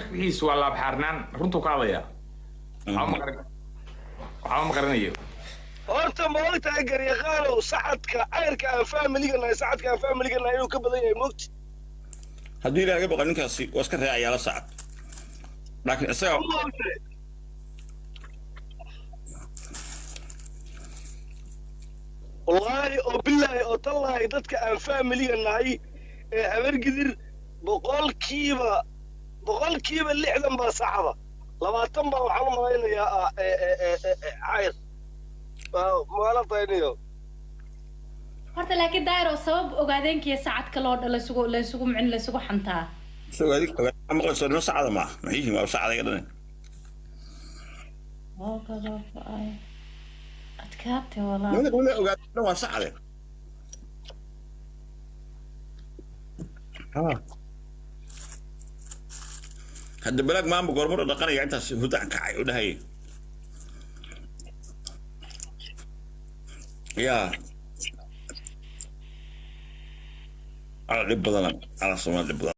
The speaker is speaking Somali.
Wixiisu waa laabxaarnaan, runtuu ka hadlayaa. Waxba ma qarin, waxba ma qarinayo. Horta ma ogtahay, garyaqaanow, sacadka cayrka aan faamiliga nahay, sacadka aan faamiliga nahay inuu ka badan yahay, moogti? Haddii ilaaga boqo ninkaasi waa iska raacayaa la sacad, laakiin isaga Ma ogtahay? Wallaahi oo bilaahi oo tallaahi, dadka aan faamiliga nahay ee Habargidir 60% baa sacada, 20 baa waxaan u malaynayaa ah cayr maalatayniyo. Horta laakiin daayro, sabab ogaadeenkiya sacadka loo dha laysugu laysugu micin laysugu xantaa. Isagoo adig maqlayso nima sacada maaha, maxay yihiin? Waa sacada iga dhanin. Adkaatay walaa. Nimanka weli ogaadeen dhan waa sacade. Hadda balaag maamba goormar dhaqanaya intaas hurdaan kacay u dhahayay yaa ala dhib badana, ala Soomaali dhib badan.